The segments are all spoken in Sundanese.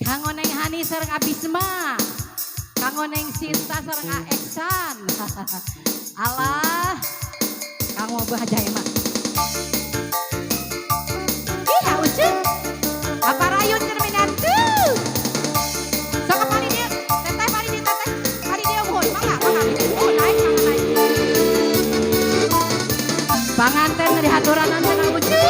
Kanggo Neng Hani sareng Abisma. Kanggo Neng Sinta sareng Aeksan. Alah. Kanggo Bu Haja Ema. Ih, Ucu. Apa rayun cerminan tuh. Sok pari dieu. Teteh pari dieu, teteh. Pari dieu muhun, mangga, mangga. Oh, naik, mangga naik. Panganten dihaturanan cenah, Ucu.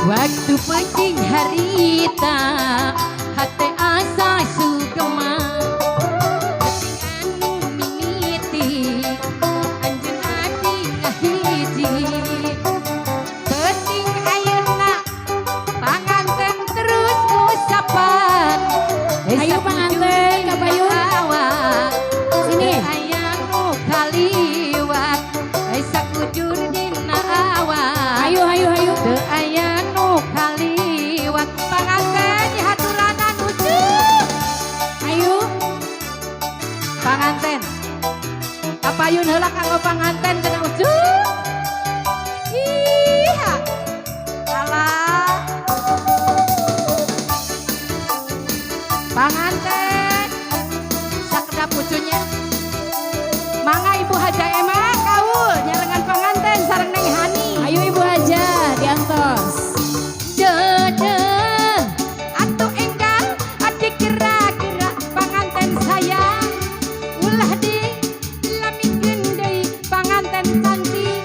Waktu penting harita hate asa sugema, penting anu mimiti anjeun ati ngahiji, penting ayeuna panganten terus ngusapan. Ayo panganten, Kapayun. Sini. Aya nu kaliwat sakujur dina awak. Ayo, ayo, ayo. Teu aya nu kaliwat, panganten dihaturanan, Ucu. Ayo. Panganten. Kapayun heula kanggo panganten cenah, Ucu. Ih. Alah. Panganten. Sakedap ucunya. Mangga Ibu Haja Ema kaul nyarengan panganten sareng Neng Hani. Ayo Ibu Haja diantos. Dede atuh enggal adik gerak-gerak panganten sayang, ulah di lamikeun deui panganten cantik.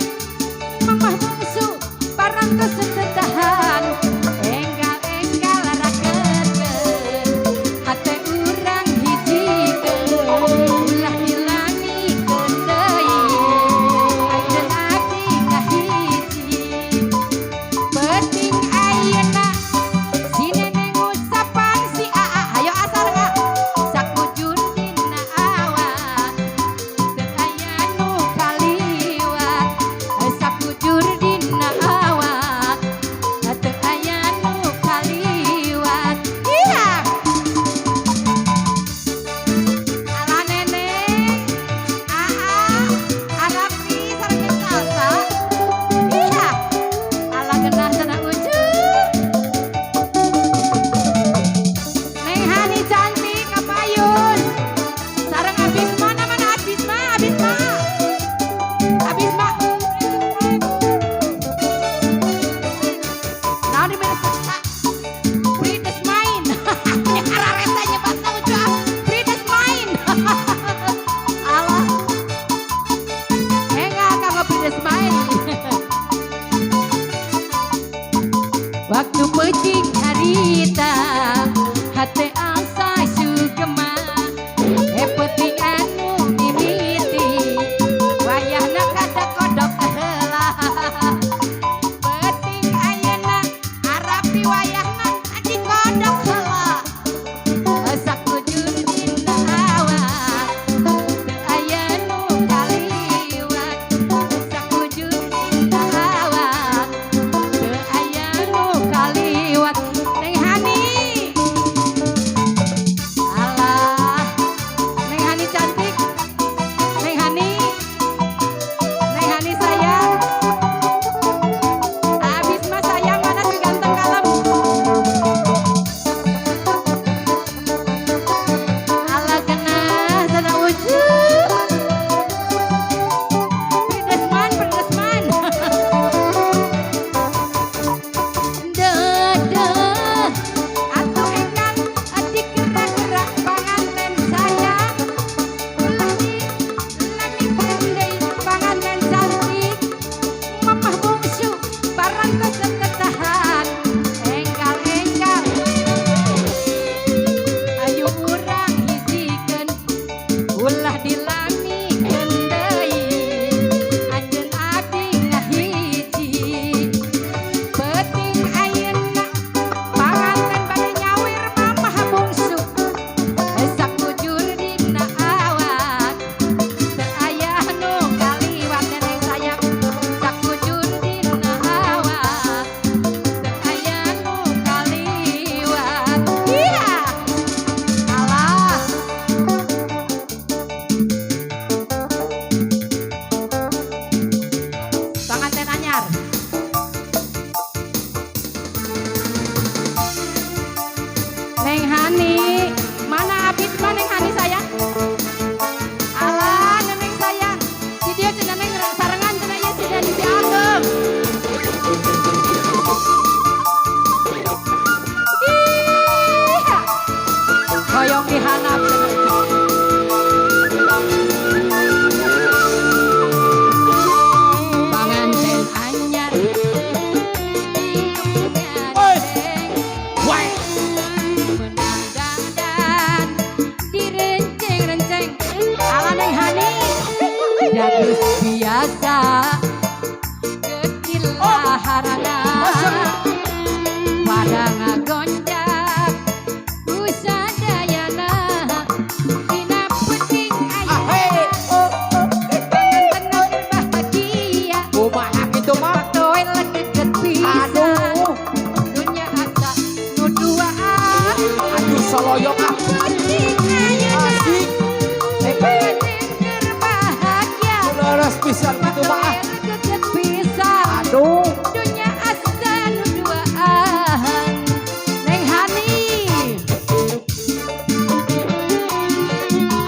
pisan kitu mah. Keget pisan. Aduh. Dunya asa nu duaan. Neng Hani.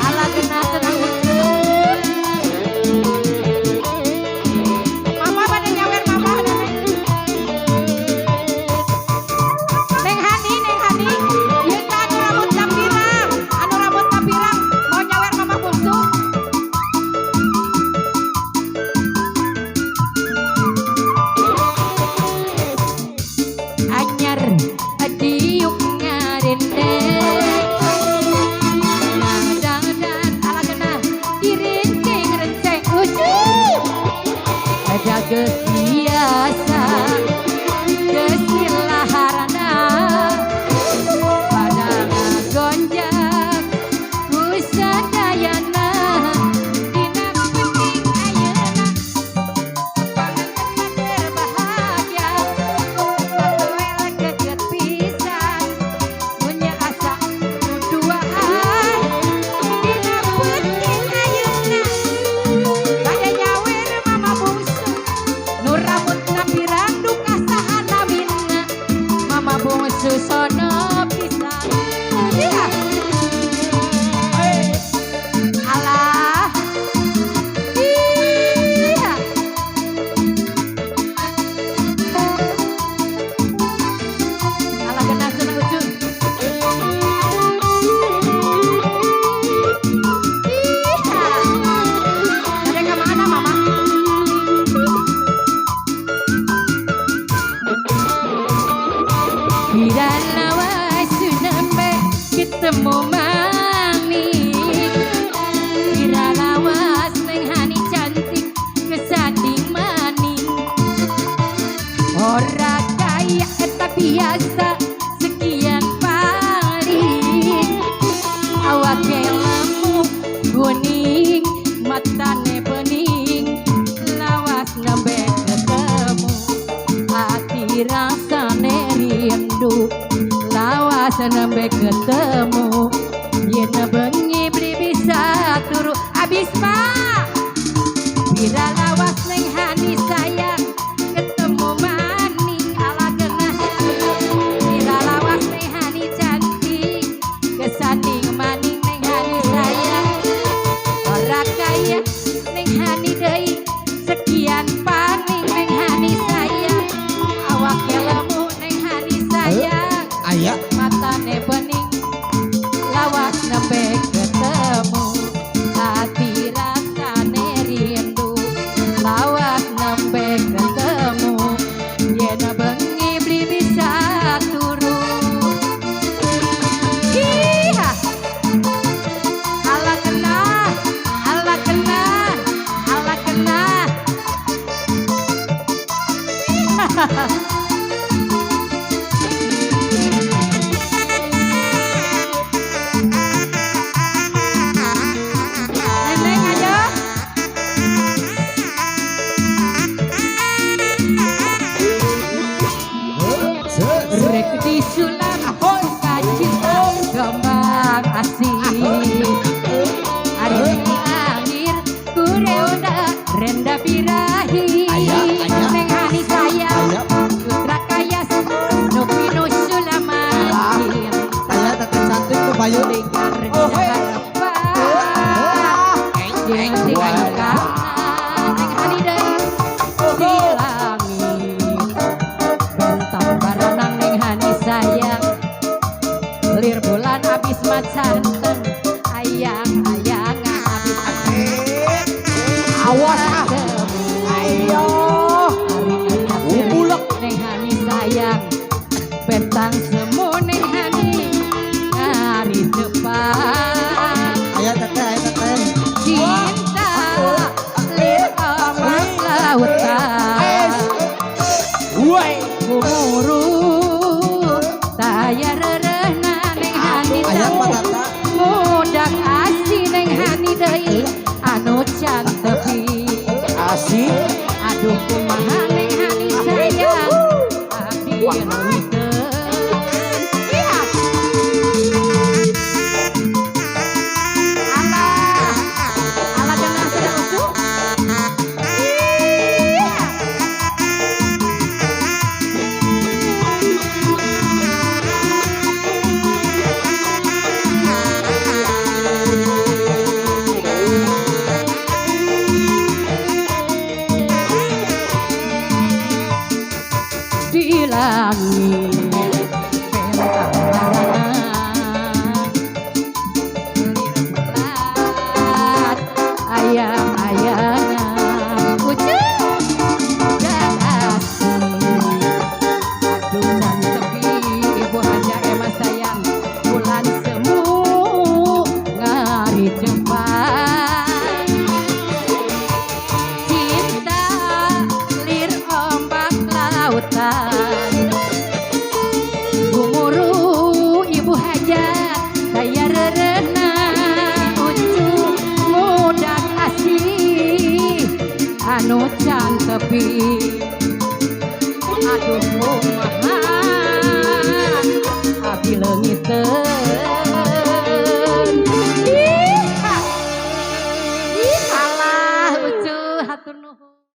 Ala kena tenang. Mama pada nyawer mama Neng. Neng Hani, Neng Hani. Ieu teh anu rambut pirang, anu rambut pirang mau nyawer mama bungsu. Anyar diuk ngarendeng dangdan ala kena diringking renceng ucup ada biasa kesilaharana pada ngagonjak kusadayana dina penting ayeuna panganten bahagia tatoel keget pisan punya asa nu duaan dina penting ayeuna bade nyawer mama bungsu nu rambutna pirang duka saha namina mama bungsu sono pisan. Iya. Alah. Iya. Alah kena seneng ujung. Iya. Ada ke mana mama? Bila lawas nembe ketemu maning. Bila lawas neng Hani cantik kesanding maning. Ora kaya eta biasa sekian paling. Awake lemu kuning matane bening. Lawas nembe ketemu hati rasane rindu. Lawas nembe ketemu yen bengi beli bisa turu abis pak. Bila lawas neng Hani sayang ketemu maning ala kena. Bila lawas neng Hani cantik kesanding maning neng Hani sayang. Ora kaya neng Hani deui sekian paning neng Hani sayang. Awake lemu neng Hani sayang Aya. matane bening. Lawas nembe ketemu hati rasane rindu. Lawas nembe ketemu yen bengi beli bisa turu. Iya. Ala kena, ala kena, ala kena. Neneng ayo. Rek disulam suka cinta kembang asih. Ari angir kureunda renda birahi. Aya, aya. Neng Hani sayang Aya. putra kaya nu pinu sulaman. Aya teteh cantik tuh payun. Oh, Jeung tingkah Neng Hani deui di langit. Bentang baranang Neng Hani sayang lir bulan abis macanten ayang-ayangan abis Awas ah. Ayo. Bulek. Neng Hani sayang bentang semu Neng Hani ngari depan. Aya teteh, aya teteh. Cinta lir ombak lautan. Woi. Gumuruh taya rerehna Neng Hani Aya patata. mudak asih Neng Hani deui anu can tepi. Anu can tepi. Aduh, kumaha, abi leungit.